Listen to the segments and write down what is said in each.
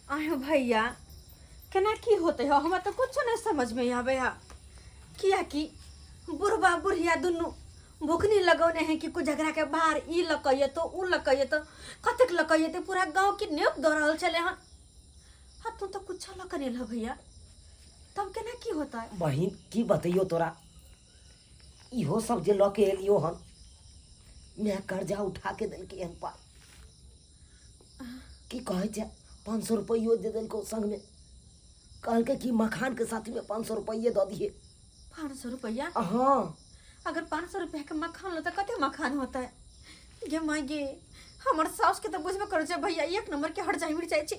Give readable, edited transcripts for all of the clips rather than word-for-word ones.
आयो भैया केना की होते हो हमरा तो कुछो नहीं समझ में आवे है कियाकि बुढ़बा बुढ़िया दुनू भुखनी लगौने है कि कुझगरा के बाहर ई लकैये तो ऊ लकैये तो कतेक लकैये तो पूरा गांव के नेप दऽ रहल छलै हन। हाँ तू तो कुछो लकने ल भैया, तब केना की होता है? बहिन की बतैयो तोरा, इहो सब जे लऽ के एलियो हन मैं कर्जा उठा के देलकै हन पाइ। की कहै छै 500 रुपैयो दे देलको संगमे, कहलकै कि मखान के साथ में 500 रुपैये दऽ दिहे। 500 रुपया? हाँ। अगर 500 रुपया के मखान लो तो कते मखान होता है? गे माय गे, हमर सास के तो बुझबे करै छै भैया एक नंबर के हट जाय मिल जाइ छै।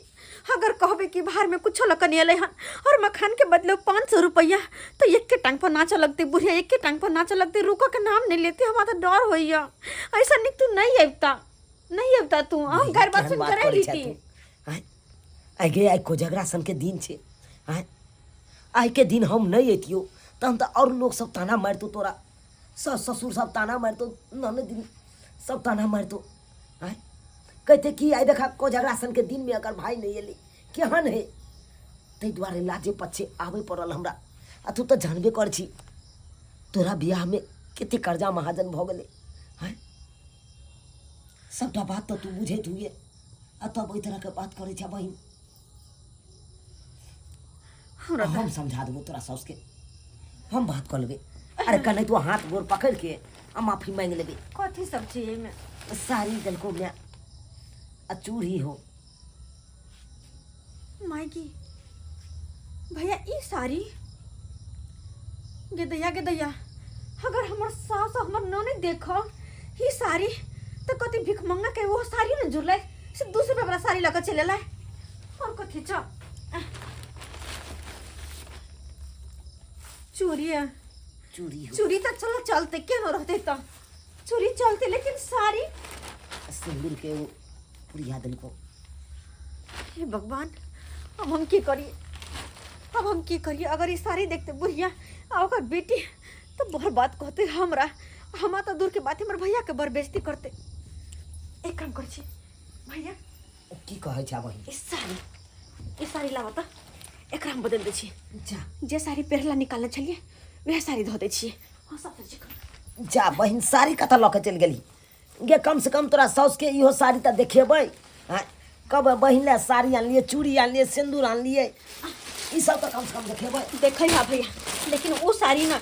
अगर कहबे कि बाहर में कुछो लऽ कऽ नहि एलै हन और मखान के बदले 500 रुपया, तो एक के टांग पर नाचऽ लगतै बुढ़िया, एक के टांग पर नाचऽ लगतै, रुकऽ के नाम नहीं लेते। हमरा तो डर होइया, ऐसा निक तू नहीं अबता, नहीं अबता तू, हम घर बात केहन सुन बात कर करै रही छे थी। तू? आँय? आइ गे, आइ कोजगरा सन के दिन छै। आँय? आइ के दिन हम नहि अयतियौ तहन तऽ आओर लोक सब ताना मारितौ तोरा, सास ससुर सब ताना मारितौ, ननद सब ताना मारितौ। आँय? कहिते कि आइ देखा कोजगरा सन के दिन में अगर भाई नहि एलै केहन है, ताहि दुआरे लाजे पच्छे आबे पड़ल हमरा। आ तू तऽ जानबे कर छी तोरा बियाहमे कते कर्जा महाजन भऽ गेलै। आँय? सबटा बात तऽ तू बुझैत हुए आ तब ओहि तरहके बात करै छै बहिन। हमरा हम समझा देबो तोरा साउसके, हम बात कऽ लेबै। अरे कने तू हाथ गोर पकड़ के आ माफी मांगि लेबै। कथी सब छै एहिमे? साड़ी देलको माय आ चूड़ी हो। मायकी भैया ई साड़ी गे दैया, गे दैया, अगर हमर सास और हमर ननद देखो ई साड़ी तो कथी भिखमंगा के वो साड़ी ने जुड़लै से 200 रुपया वाला साड़ी लऽ के चलि एलै। और कथी छ? चूड़ी है। चूड़ी हो। चूड़ी तो चलो चलते केनो रहते तो चूड़ी चलते, लेकिन साड़ी सिंदूर के वो पुड़िया देलको। हे भगवान, अब हम की करिए, अब हम की करिए? अगर ये साड़ी देखते बुढ़िया आ ओकर बेटी तो बड़ बात कहते हमरा, हमरा तो दूर के बात, हमर भैया के बड़ बेइज्जती करते। एक काम कर छी भैया। की कहै छै बहिन? ई साड़ी, ई साड़ी लाबऽ तऽ एकरा हम बदलि दै छी। जा। जे साड़ी पहिरला निकालने छलियै वएह साड़ी धऽ दै छियै। हाँ, सब चीज। जा बहिन, साड़ी कतऽ लऽ के चलि गेली गे? कम से कम तोरा साउस के इहो साड़ी तऽ देखेबै। आँय, कब बहिन लए साड़ी आनलियै, चूड़ी आनलियै, सिन्दूर आनलियै, ई सब तऽ कम से कम देखेबै। देखै हा भैया, लेकिन ओ साड़ी ना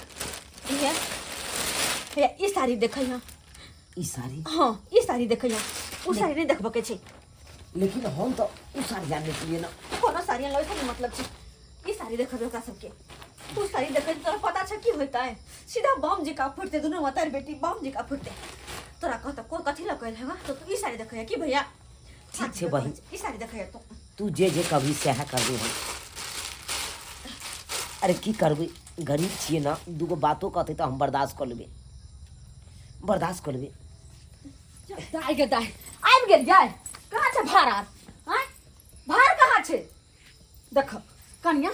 भैया, भैया ई साड़ी देखै हा। ई साड़ी? हाँ, ई साड़ी देखै हा, ओ साड़ी नहीं देखबऽ के छै। लेकिन हम तऽ ओ साड़ी आनने छलियै ने। कोनो साड़ी आनलहुँ से मतलब छै, ई साड़ी देखबै ओकरा सबके। ओ साड़ी देखै तोरा पता छै की होइतै? सीधा बम जकाँ फुटतै, दुनू मतार बेटी बम जकाँ फुटतै। तोरा कहतौ को कथी लऽ कहल हेबा तो तू ई साड़ी देखै की भैया? ठीक छै बहिन, ई साड़ी देखै तू। तू जे जे कहबी सएह करबै हम। अरे की करबै, गरीब छियै ने, दूगो बातो कहतै तऽ हम बर्दाश्त कऽ लेबै, बर्दाश्त कऽ लेबै। दाय गे दाय, आबि गेलियै? कहाँ छै भाड़ आर? आँय, भाड़ कहाँ छै? देख कनिया,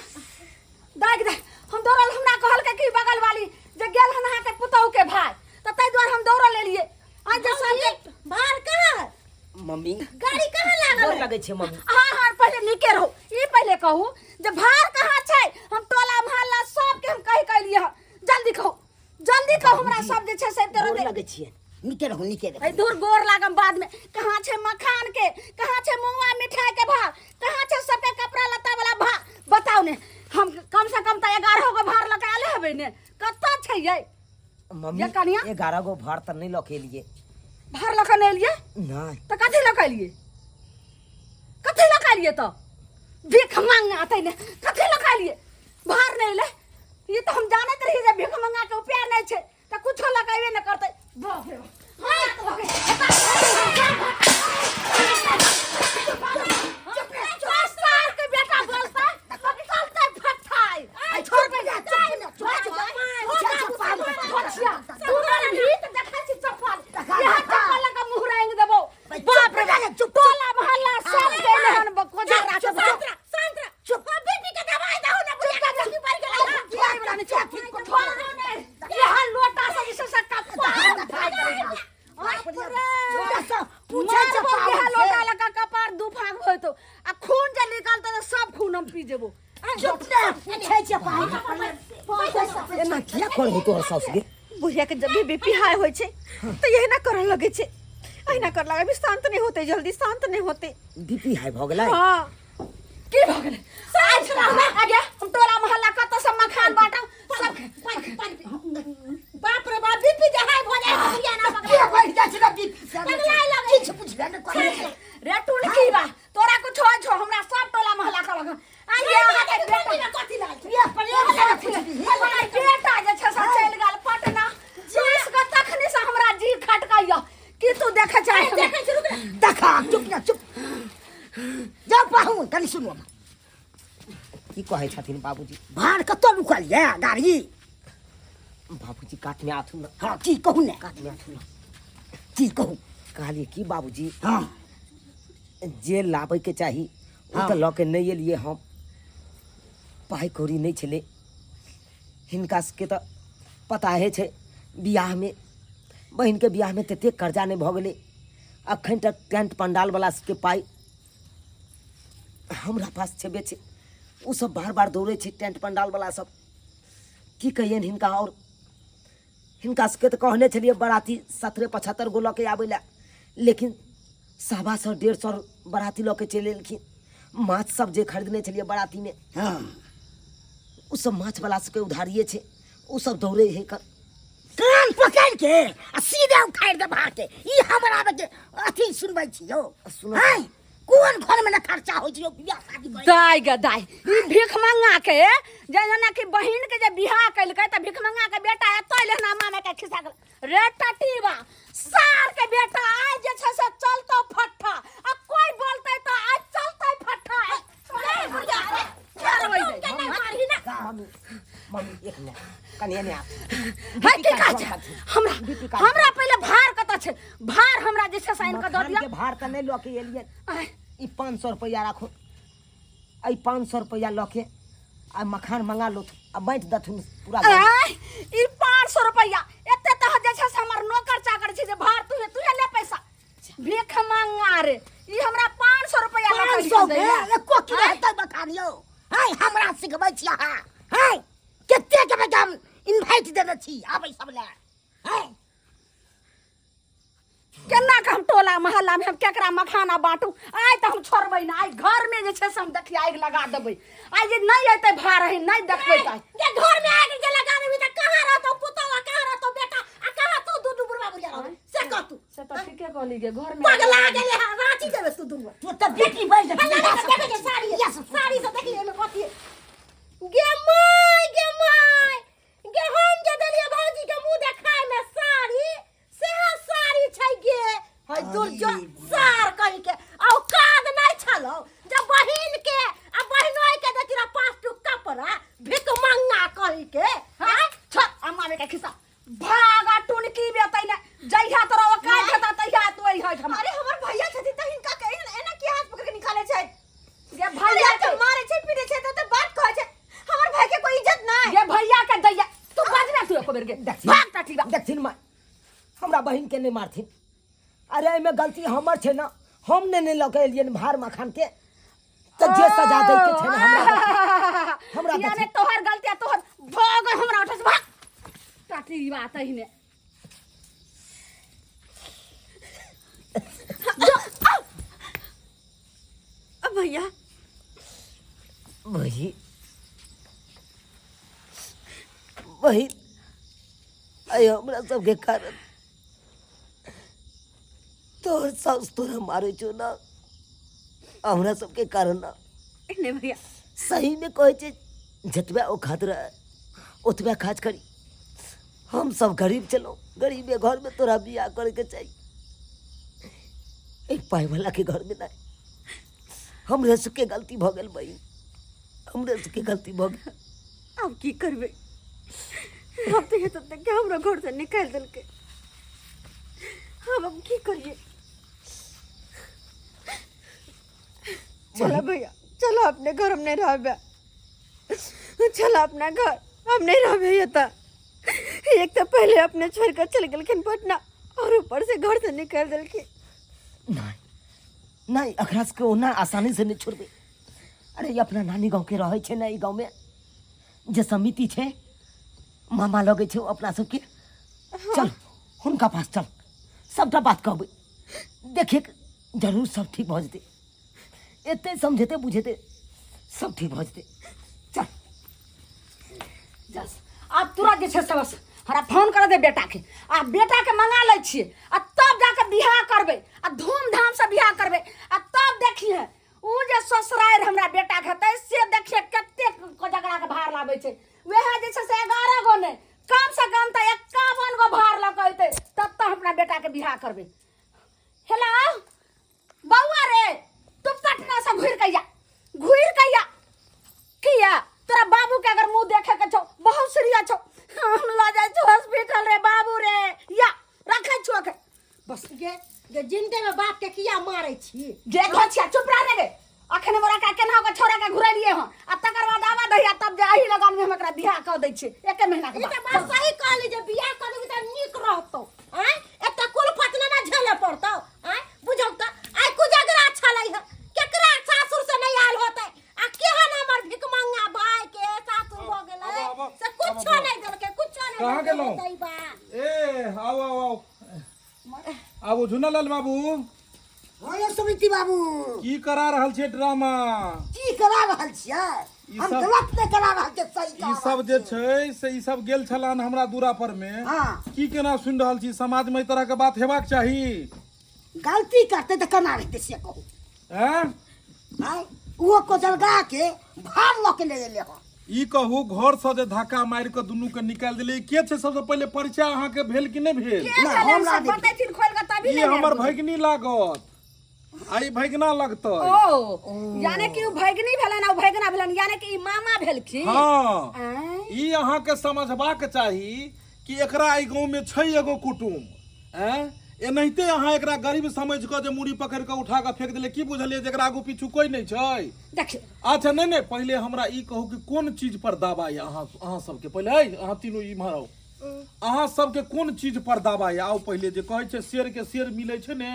दाय गे दाय, हम दौड़ल, हमरा कहलकै कि बगल वाली जे गेल हन अहाँके पुतहु के भाय, तऽ ताहि दुआरे हम दौड़ल एलियै। आइ जे सबके भाड़ कहाँ है? मम्मी, गाड़ी कहाँ लागल गोर है? लगै छै मम्मी। हाँ हाँ, पहिले नीके रहू। ई पहिले कहू जे भाड़ कहाँ छै? हम टोला मोहल्ला सबके हम कहि कहि लिए हन। जल्दी कहू, जल्दी कहू हमरा सब जे छै से तोरा गोर दे। लगै छियै, नीके रहू, नीके रहू। ऐ दूर गोर लागम बाद में। कहाँ छै मखान के, कहाँ छै मुआ मिठाई के भार, कहाँ छै सबके कपड़ा लत्ता वाला भार? बताउ ने, हम कम से कम तऽ 11 गो भार लऽ के आले हेबै ने, कतऽ छै यै? मम्मी, ये कनिया? 11 गो भार तऽ नहि लऽ के एलियै। भार लऽ के नहि एलियै? नहि। तऽ कथी लऽ के एलियै? कथी लऽ के एलियै तऽ भीख मांगने आते ने, कथी लऽ के एलियै? भार नहि एलै? ई तऽ हम जानैत रहियै जे भीख मंगा के उपाय नहि छै, तऽ कुछो लगेबे नहि करतै। बाप रे बाप, हाँ, तो भगे। सार के बेटा बोलता चलते फटाई। छोड़ पे जा, चुप चुप चुप चप्पल यहाँ चप्पल लगा मुँह रंग देबो। बाप रे बाप, टोला मोहल्ला सब के एहन बकोजा राख। चुप शांत रह, चुप। बीपी के दवाई दहु ना, बुढ़िया के बीपी बढ़ गेलै। छोड़ै वाला नहि, चुप, छोड़ ने। यहाँ लोटा से जे छै से कपार फाटि गेल। पूछै छै मारबो पाहुन यहाँ से। लोटा लगा कपार दू भाग होइतो आ खून जे निकलतो हम पी जेबो। चुप ना, पूछै छै पाइ। एना किया करबो तोहर साउस गे? बुढ़िया के जब भी बीपी हाई होइ छै तऽ यही ना करऽ लगै छै, अहिना कर लगे, अभी शांत नहीं होते, जल्दी शांत नहीं होते। बीपी हाई भऽ गेलै? हाँ। की भऽ गेलै? आज हमरा आगे हम टोला मोहल्ला कतऽ सब मखान बाँटब सब। बाप रे बाप, बीपी जे हाई भऽ जाइ छै बुढ़िया ना के बढ़ि जाइ छै बीपी से पगलाय लगै। किछु बुझबे ने करै छै। रे टुनकी बा, तोरा कुछ होइ छौ? हमरा सब टोला मोहल्ला कहलक आइए अहाँके बेटा कथी लागल छै? ये प्रेम से पुछबी। हमर बेटा जे छै से चलि गेल पटना जिस के, तखनी से हमरा जी खटकैया कि तू देखै चाहे। देखै छी, रुक ना। देखा, चुप ना, चुप जाउ पाहुन, कनि सुनू हमरा। की कहै छथिन बाबूजी? भार कतऽ रुकल यऽ गाड़ी? बाबूजी, कातमे आथुन ने। हँ, की कहू ने? कातमे आथुन ने। की कहू? कहलियै की बाबूजी, हँ, जे लाबैके चाही ओ हँ। तऽ लऽ के नहि एलियै हम। पाइ कौड़ी नहि छलै। हिनका सबके तऽ पताहे छै, बियाहमे, बहिनके बियाहमे ततेक कर्जा नहि भऽ गेलै। अखन तक टेंट पंडालवला सबके पाइ हमरा पास छेबे छै। ओ सब बार बार दौड़ै छै टेंट पंडालवला सब। की कहियनि हिनका? आओर हिनका सबके तऽ कहने छलियै बराती 70-75 गो लऽ के आबै लए, लेकिन 125, 150 बराती लऽ के चलि एलखिन। माछ सब जे खरीदने छलियै बरातीमे, हँ, ओ सब माछवला सबके उधारिये छै। ओ सब दौड़े है कर। कान पकड़ के आ सीधे उखाड़ि दे भार के। ई हमरा के अथी सुनबै छी यौ? सुनू। हैं, कोन घर में न खर्चा होइ छै यौ बियाह शादी करै? दाय गे दाय, ई भीख मंगा के जे जेना कि बहिन के जे बियाह केलकै तऽ भीख मंगा के बेटा एतऽ एलै हन, मामा के खिस्सा गेल। रे टटीबा सार के बेटा, आइ जे छै से चलतौ फट्ठा, आ कोई बोलतै तऽ आइ चलतै फट्ठा। ए बुढ़िया, ए, मारबै दे। के नहि मारही ना। मम्मी, मम्मी, एक मिनट, कनि एने आ। है, की कहै छै हमरा? हमरा पहिले भार कतऽ छै? भार हमरा जे छै से आनि कऽ दऽ मखान दिअ। के भार तऽ नहि लऽ के एलियै। आँय, ई 500 रुपैआ राखू। एहि 500 रुपैआ लऽ के आ मखान मंगा लो आ बाँटि देथुन पूरा गाँव। आँय, ई 500 रुपैआ एते तऽ जे छै से हमर नौकर चाकर छै जे भार तुहे तुहे ले पैसा। भीख मंगा रे, ई हमरा 500 रुपैआ लऽ कऽ 500 दैया। में एको किलो हेतै मखान यौ? हैं, हमरा सिखबै छी अहाँ? हैं, कते के बेटा हम इन्वाइट देने छी आबै सब लए? हैं, केना के हम टोला मोहल्ला में हम केकरा मखाना बांटू? आइ तऽ हम छोड़बै ना। आइ घर में जे छै से हम देखिए आगि लगा देबै। आइ जे नहि एतै भार है, नहि देखबै तऽ जे घर में आगि जे लगा देबी तऽ कहाँ रहतौ पुतहु आ कहाँ रहतौ बेटा आ कहाँ तू दुनू बुढ़वा बुढ़िया रहबै, से कह तू। से तऽ ठीके कहली गे, घर में पगला गेलै हँ, रांची जेबै तू दुनू। तू तऽ बेटी बनि जेतै। देखै छै साड़ी, साड़ी सब देखी एहिमे कथी है। गे माय, गे माय गे, हम जे देलियै भौजी के मुंह देखाय में साड़ी, सेहा साड़ी छै गे। है दुर्जो सार कहि के औकात नहि छलौ जे बहिन के आ बहिनोइ के देती रह पांच टुक कपड़ा, भिख मंगा कहि के। हाँ, छ अम्मा के खिस्सा भागा टुनकी बेतै ने, जहिया तोरा औकात हेतौ तहिया तू अइहऽ हमरा। अरे हमर भैया छथिन तऽ हिनका के एना एना की हाथ पकड़ के निकाले छै? गे भैया के के मारे छै, पीटे छै तऽ बात कहै छै। हमर भाई के कोई इज्जत नहीं। गे भैया के दैया, तू बाजना तू एको बेर गे। देखथिन। भाग टाटी बा। देखथिन माय, हमरा बहिन के नहि मारथिन। अरे एहिमे गलती हमर छै ने, हम ने नहि लऽ के एलियनि भार मखान के, तऽ जे सजा दै के छै ने हमरा देथिन। हमरा यानी देथिन। तोहर गलती आ तोहर भाग हमरा उठे से भाग टाटी बा तहिने। अब भैया बहिन, बहिन, आइ हमरा सबके कारण तोहर साउस तोरा मारै छौ ना, हमरा सबके कारण ना। नहीं भैया। सही में कहै छै, जतबे औकात रहे ओतबे काज करी। हम सब गरीब छलहुँ, गरीबे घरमे तोरा बियाह करैके चाही, एक पाइवला के घरमे नहि। हमरे सबके गलती भऽ गेल बहिन, हमरे सबके गलती भऽ गेल। आब की करबै? अब तऽ हेतै तऽ हमरा घर से निकालि देलकै। आब हम की करिए? चलो भैया, चलो अपने घर, हम नहीं रहबे। चलो अपना घर, हम नहीं रहबे एतऽ। एक तो पहले अपने छोड़ कर चल गेलखिन पटना और ऊपर से घर से निकालि देलखिन। नहि नहि, एकरा सबके ओना आसानी से नहि छोड़बै। अरे ई अपना नानी गाँवके रहै छै ने ई गाँवमे जे समिति छै मामा लगै छै ओ अपना सबके चल हुनका पास चल सबटा बात कहबै देखिए जरूर सब ठीक भऽ जेतै एते समझेतै बुझेतै सब ठीक भऽ जेतै चल बस आब तुरंत जे छै से बस हमरा फोन कर दे बेटाके आ बेटाके मंगा लै छियै आ तब जाके बियाह करबै आ धूमधामसँ बियाह करबै आ तब देखिए उ जे ससुरारि हमरा बेटाके हेतै से देखिए कतेक कोजगराके भार लाबै छै वएह जे छै से 11 गो नहि कमसँ कम तऽ 51 गो भार लऽ कऽ अयतै तब तऽ हम अपना बेटाके बियाह करबै हेलो बौआ रे तू पटना से घुर के आ घुर के आ किया तोरा बाबू के अगर मुंह देखे के छौ बहुत सीरियस छौ हम ल जाइ छौ हॉस्पिटल रे बाबू रे या रखै छौ के बस गे गे जिंदे में बाप के किया मारै छी देखो छिया चुप रह रे गे अखन हमरा का केना के छोरा के घुरेलिए हन आ तकर बाद आवा दही आ तब जे एही लगन में हम एकरा बियाह कऽ दै छियै एके महीना के ई तऽ बाद बात सही कहली जे बियाह कऽ देबी तऽ नीक रहतौ आँय एते कुलफत नहि ने झेले पड़तौ आँय बुझौ तऽ आइ कुजगरा छलै हँ केकरा सासुर से नहि आयल होतै आ केहन हमर भिखमंगा भाय के सासुर भऽ गेलै आबो, आबो, से कुछो आबो। नहि देलकै कुछो नहि कहाँ देलकै गेलहुँ? दैबा ए आउ आउ आउ आबू झुनालाल बाबू हाँ यौ समिति बाबू की करा रहल छियै ड्रामा की करा रहल छियै ई हम सब- गलत नहि करा रहल छियै सही ई करा सब रहल जे छियै। छै से ई सब गेल छलन हमरा दूरा पर मे हाँ। की केना सुनि रहल छी समाज मे एहि तरह के बात हेबाक चाही गलती करतै तऽ केना रहतै से कहू हैं आँय ओहो कोजलगा के भार लऽ के ले गेलै हँ ई कहू घर से जे धक्का मारि के दुनू के निकालि देलियै के छै सबसे पहिले परिचय अहाँके भेल कि नहि भेल के ना, छलै हमरा से नहि बतैथिन खोलि कऽ तभी ई ने हमर भगिनी लागत आ ई भगिना लगतै ओ यानी कि उ भगिनी भेलनि आ उ भगिना भेलनि यानी कि ई मामा भेलखिन हँ आँय? ई अहाँके समझबाक चाही कि एकरा एहि गाँवमे छै एगो कुटुम्ब आँय एनाहिते अहाँ एकरा गरीब समझि कऽ जे मूड़ी पकड़ि कऽ उठा कऽ फेंक देलियै की बुझलियै जे एकरा आगू पीछू कोइ नहि छै देखियौ अच्छा नहि नहि पहिले हमरा ई कहू कि कोन चीज पर दावा यऽ अहाँ अहाँ सबके पहिले अइ अहाँ तीनू इम्हर आउ अहाँ सबके कोन चीज पर दावा यऽ आउ पहिले जे कहै छै शेर के शेर मिलै छै ने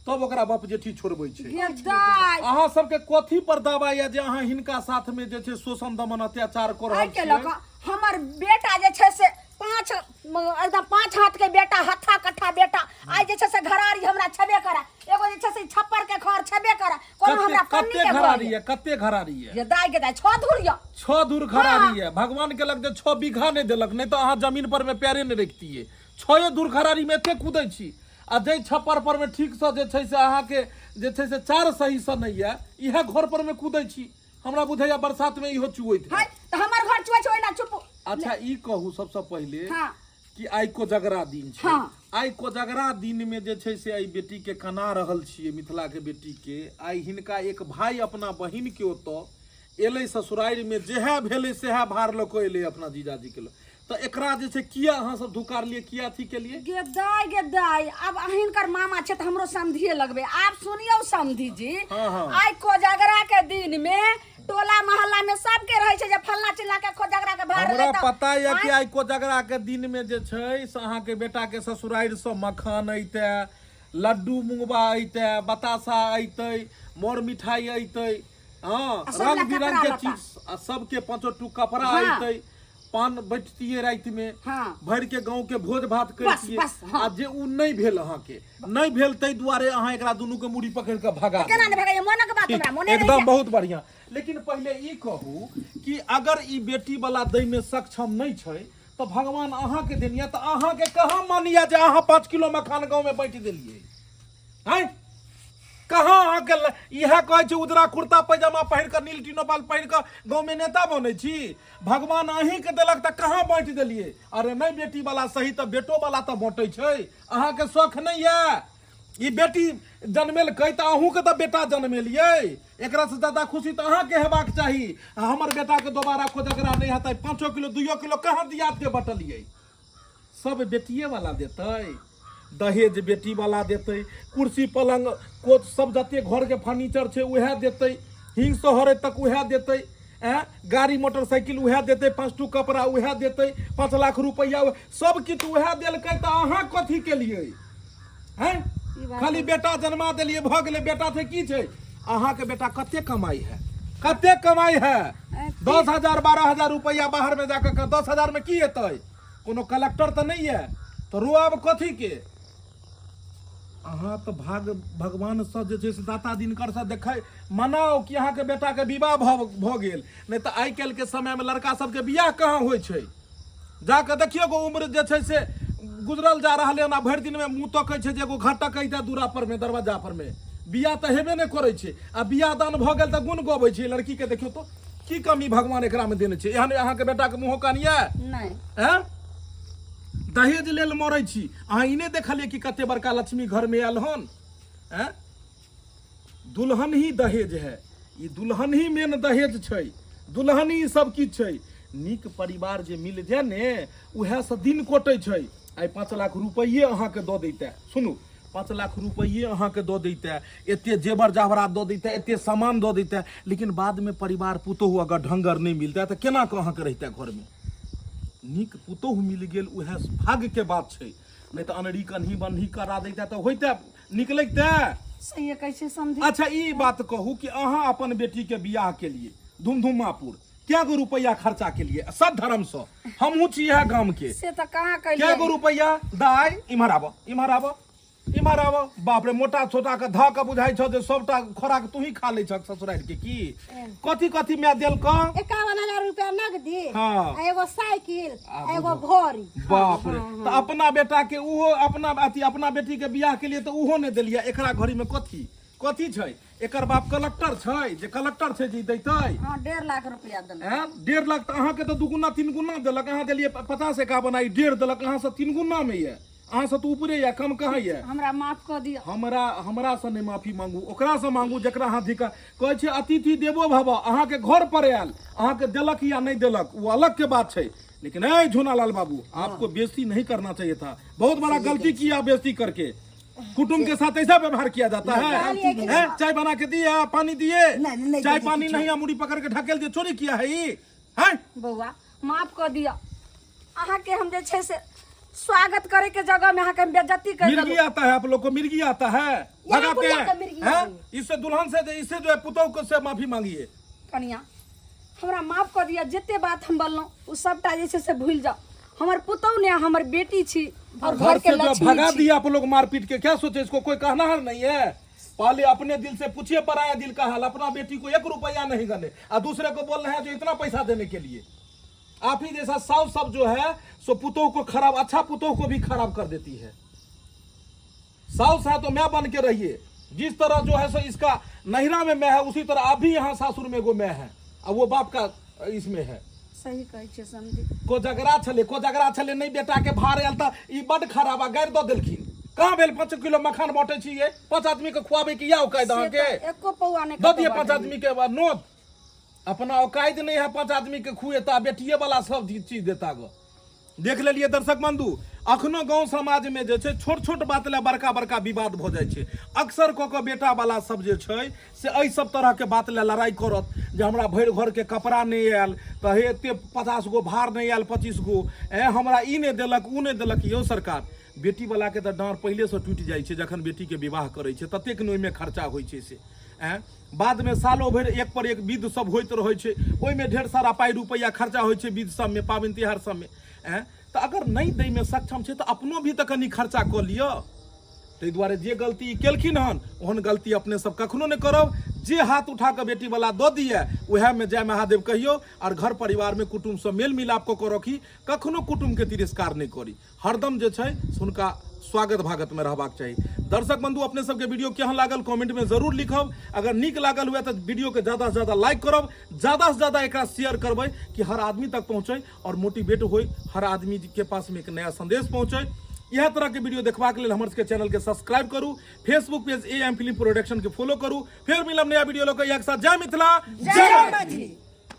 तब ओकरा बाप जेठी छोड़बै छै गे दाइ अहाँ सबके कथी पर दावा यऽ जे अहाँ हिनका साथ में जे छै शोषण दमन अत्याचार कऽ रहल एहि के लऽ छियै कऽ हमर बेटा जे छै से पाँच एकदम पाँच हाथ के बेटा हत्था कट्ठा बेटा आइ जे छै से घरारी हमरा छेबे करा एगो जे छै से छप्पर के घर छेबे करा कोनो हमरा कते पन्नी कते के घर घरारी यऽ कते घरारी यऽ ये दाइ के दाइ छह धूर यऽ छह धूर घरारी यऽ भगवान के लग जे 6 बीघा नहि देलक नहि तऽ अहाँ जमीन पर में पैरे नहि रखतियै छए धूर घरारी में एते कूदै छी आ जाहि छप्पर पर में ठीक से जे छै से अहाँके जे छै से चार सही से नहि यऽ इएह घर पर में कूदै छी हमरा बुझाइया बरसात में इहो चुवैत है हैत तऽ हमर घर चुअै छै ओहिना चुप अच्छा ई कहू सबसँ पहिले हाँ। कि आइ कोजगरा दिन छै हाँ। आइ कोजगरा दिन में जे छै से एहि बेटी के कना रहल छियै मिथिला के बेटी के आइ हिनका एक भाई अपना बहिन के ओतऽ एलै ससुरारि में जेहे भेलै सेहे भार लऽ कऽ एलै अपना जीजाजी के लऽ तऽ एकरा जे छै किया अहाँ सब धुकारलियै किया अथी केलियै गे दाइ गे दाइ आब अहिनकर मामा छै तऽ हमरो समधिए लगबै आब सुनियौ समधि जी हाँ, हाँ। आइ कोजगरा के दिन में टोला मोहल्ला में सबके रहै छै जे फल्ला चिल्ला के कोजगरा के भार हमरा एलै तऽ पता यऽ कि आइ कोजगरा के दिन में जे छै से अहाँके बेटा के ससुरारि से मखान अइते लड्डू मुंगबा अइते बतासा अइते मर मिठाई अइते हँ आ सब रंग लए बिरंग कपड़ा के लत्ता। चीज आ सबके पाँचो टूक कपड़ा हाँ। अइते पान बैठतियै राति में हाँ। भरि के गाँव के भोज भात करितियै बस, हाँ। आ जे उ नहि भेल अहाँके नहि भेल ताहि दुआरे अहाँ एकरा दुनू के मुड़ी पकड़ के भगा केना देलियै। नहि भगाइए मोनक बात हमरा मोने एकदम रहैए बहुत बढ़िया लेकिन पहिले ई कहू कि अगर ई बेटी वाला दै में सक्षम नहि छै तऽ भगवान अहाँके देनिया तऽ अहाँके कहाँ मानिया जे अहाँ 5 किलो मखान गाँव में बाँटि देलियै आँय कहाँ अहाँके इएह कहै छै उजरा कुर्ता पैजामा पहिर कऽ नील टीनो बाल पहिर कऽ गाँवमे नेता बनै छी भगवान अहीँके देलक तऽ कहाँ बाँटि देलियै अरे नहि बेटी वाला सही तऽ बेटो वाला तऽ बाँटै छै अहाँके शौख नहि यऽ ई बेटी जनमेलकै तऽ अहूँके तऽ बेटा जनमेलियै एकरासँ ज्यादा खुशी तऽ अहाँके हेबाक चाही आ हमर बेटाके दोबारा कोजगरा नहि हेतै 5 किलो 2 किलो कहाँ दियादके बटलियै सब बेटिए वाला देतै दहेज बेटी वाला देतै कुर्सी पलंग कोच सब जते घर के फर्नीचर छै उएह देतै हिंग शहर तक उएह देतै ऐं गाड़ी मोटरसाइकिल उएह देतै 5 टू कपड़ा उएह देतै 5 लाख रुपैआ सब किछु उएह देलकै तऽ अहाँ कथी केलियै हैं खाली बेटा जन्मा देलियै भऽ गेलै बेटा से की छै अहाँके बेटा कते कमाइ है कते कमाई है? 10,000 12,000 रुपया बाहर में जाकर 10,000 में की हेतै? कोनो कलेक्टर तऽ नहि है तऽ रुआब कथी के? अहाँ तऽ भाग भगवानसँ जे छै से दाता दिनकरसँ देखै मनाउ कि अहाँके बेटाके विवाह भऽ गेल। नहि तऽ आइ काल्हिके समयमे लड़का सबके बियाह कहाँ होइ छै? जाकऽ देखियौ गो, उम्र जे छै से गुजरल जा रहलै हन आ भरि दिनमे मुँह तकै छै जे एगो घटक अइतै दूरा परमे, दरवाजा परमे। बियाह तऽ हेबे नहि करै छै आ बियाह दान भऽ गेल तऽ गुण गबै छै। लड़कीके देखियौ तऽ की कमी भगवान एकरामे देने छै? एहन अहाँके बेटाके मुँहो कान यऽ? नहि। आँय, दहेज लेल मरै छी अहाँ। ई नहि देखलियै कि कते बड़का लक्ष्मी घरमे आयल हन? आँय, दुल्हन ही दहेज है। ई दुल्हन ही मेन दहेज छै, दुल्हन ही सब किछु छै। नीक परिवार जे मिल जाय ने, उएहसँ दिन कटै छै। आइ 5 लाख रुपैए अहाँके दऽ दैते, सुनू, 5 लाख रुपैए अहाँके दऽ दैते, एते जेवर जहवरात दऽ दैते, एते सामान दऽ दैते, लेकिन बादमे परिवार पुतोहु अगर ढङ्गर नहि मिलतै तऽ केना कऽ अहाँके रहिते घरमे? नीक पुतोहु मिल गेल, उएह भाग्यके बात छै। नहि तऽ अनरी कन्ही बन्ही करा दैते तऽ होइते निकलैते? सही कहै छै समझी। अच्छा, ई बात कहू कि अहाँ अपन बेटी के बियाह के लिए धुमधुमापुर क्या गो रुपया खर्चा के लिए? सब धर्म से हमहूँ छी इएह गाम के। से तऽ कहाँ क्या कैलियै। गो रुपया? दाय, इम्हर आबऽ, इम्हर आबऽ, इम्हर आबऽ। बाप रे, मोटा छोटा के धऽ के बुझाइ छौ जे सबटा खोराक तू ही खा लै छक ससुरारि के। की कथी कथी माय देलक? 51,000 रुपया नगदी आ एगो साइकिल आ एगो घड़ी। बाप रे, तऽ अपना बेटा के उहो अपना अथी अपना बेटी के बियाह के लिए तऽ उहो नहि देलियै। एकरा घड़ी में कथी कथी छै? एकर बाप कलेक्टर छै जे कलेक्टर छै जे ई दैतै? हँ, 1.5 लाख रुपया देलक। हैं, 1.5 लाख तऽ अहाँके तऽ दुगुना तीन गुना देलक। अहाँ देलियै 50 51 आ ई 1.5 देलक। अहाँ से तीन गुना में यऽ, अहाँ से तऽ ऊपरे यऽ, कम कहाँ यऽ? हमरा माफ कऽ दिअ। हमरा हमरासँ नहि माफी मांगू, ओकरासँ मांगू जकरा अहाँ धिका कहै छै अतिथि देवो भव। अहाँके घर पर आयल, अहाँके देलक या नहि देलक ओ अलग के बात छै, लेकिन ए झोनालाल बाबू, आपको बेइज्जती नहीं करना चाहिए था। बहुत बड़ा गलती किया बेइज्जती करके। कुटुम्ब के साथ ऐसा व्यवहार किया जाता है? हैं? चाय बना के दिए, पानी दिए? नहीं, नहीं, चाय नहीं, पानी किछो। नहीं आ मुड़ी पकड़ के ढकेल दिए। चोरी किया है ई हैं? बौआ, माफ कऽ दिअ। अहाँके हम जे छै से स्वागत करे के जगह में अहाँके हम बेइज्जती कर मिर्गी देलहुँ। आता है आप लोग को, मिर्गी आता है, भगाते बुढ़िया हैं। के मिर्गी हैं? इससे दुल्हन से, इससे जो है पुतोह को से माफी मांगिए। कनिया, हमरा माफ कऽ दिअ। जते बात हम बोललहुँ ओ सबटा जे छै से भूलि जाउ। हमर पुतहु ने हमर बेटी छी और घर घर के से जो लक्ष्मी भगा छी। दिया आप लोग मारपीट के। क्या सोचे, इसको कोई कहना है नहीं है? पहले अपने दिल से पूछिए पराया दिल का हाल। अपना बेटी को एक रुपया नहीं गने और दूसरे को बोल रहे हैं जो इतना पैसा देने के लिए। आप ही जैसा साव सब जो है सो पुतोह को खराब, अच्छा पुतोह को भी खराब कर देती है। साउस है तो मैं बन के रहिए। जिस तरह जो है सो इसका नहिरा में मैं है, उसी तरह आप भी यहाँ सासुर में एगो मैं है और वो बाप का इसमें है। सही कहै छै समझी। कोजगरा छलै, कोजगरा छलै नहि बेटाके भार आयल तऽ ई बड्ड खराब आ गारि दऽ देलखिन। कहाँ भेल 5 किलो मखान बाँटै छियै 5 आदमीके खुआबैके इएह औकात से अहाँके? तऽ एको पौआ नहि दऽ कतौ दिअ 5 बाँटलियै। आदमीके नोत। अपना औकात नहि है 5 आदमीके खुएता, बेटिए वाला सब चीज देता गो। देख लेलियै दर्शक बंधु, अखनो गाँव समाजमे जे छै छोट छोट बात लए बड़का बड़का विवाद भऽ जाइ छै। अक्सर कऽ कऽ बेटा वाला सब जे छै से एहि सब तरहके बात लए लड़ाइ करत जे हमरा भरि घरके कपड़ा नहि आयल तऽ हे एते 50 गो भार नहि आयल, 25 गो, ए हमरा ई नहि देलक, ओ नहि देलक। यौ सरकार, बेटी वालाके तऽ डाँड़ पहिलेसँ टूटि जाइ छै जखन बेटीके विवाह करै छै, ततेक ने ओहिमे खर्चा होइ छै से। आँय, बादमे सालो भरि एक पर एक विध सब होइत रहै छै, ओहिमे ढेर सारा पाइ रुपैआ खर्चा होइ छै विध सबमे, पाबनि तिहार सबमे। आँय, तऽ अगर नहि दैमे सक्षम छै तऽ अपनो भी तऽ कनि खर्चा कऽ लिअ। ताहि दुआरे जे गलती ई केलखिन हन, ओहन गलती अपने सब कखनो नहि करब। जे हाथ उठा कऽ बेटीवला दऽ दिए, उएहमे जय महादेव कहियौ आओर घर परिवारमे कुटुम्बसँ मेल मिलाप कऽ कऽ रखी। कखनो कुटुम्बके तिरस्कार नहि करी, हरदम जे छै से हुनका स्वागत भागतमे रहबाक चाही। दर्शक बंधु, अपने सबके वीडियो केहन लागल कमेंटमे जरूर लिखब। अगर नीक लागल हुए तऽ वीडियोके ज़्यादा से ज़्यादा लाइक करब, ज़्यादा से ज़्यादा एकरा शेयर करबै कि हर आदमी तक पहुँचै और मोटिवेट होय, हर आदमी के पास में एक नया संदेश पहुँचै। इएह तरह के वीडियो देखबाक लेल हमर सबके चैनल के सब्सक्राइब करू, Facebook page A M film production के फॉलो करू। फेर मिलब नया वीडियो लऽ कऽ एक साथ। जय मिथिला, जय मैथिली।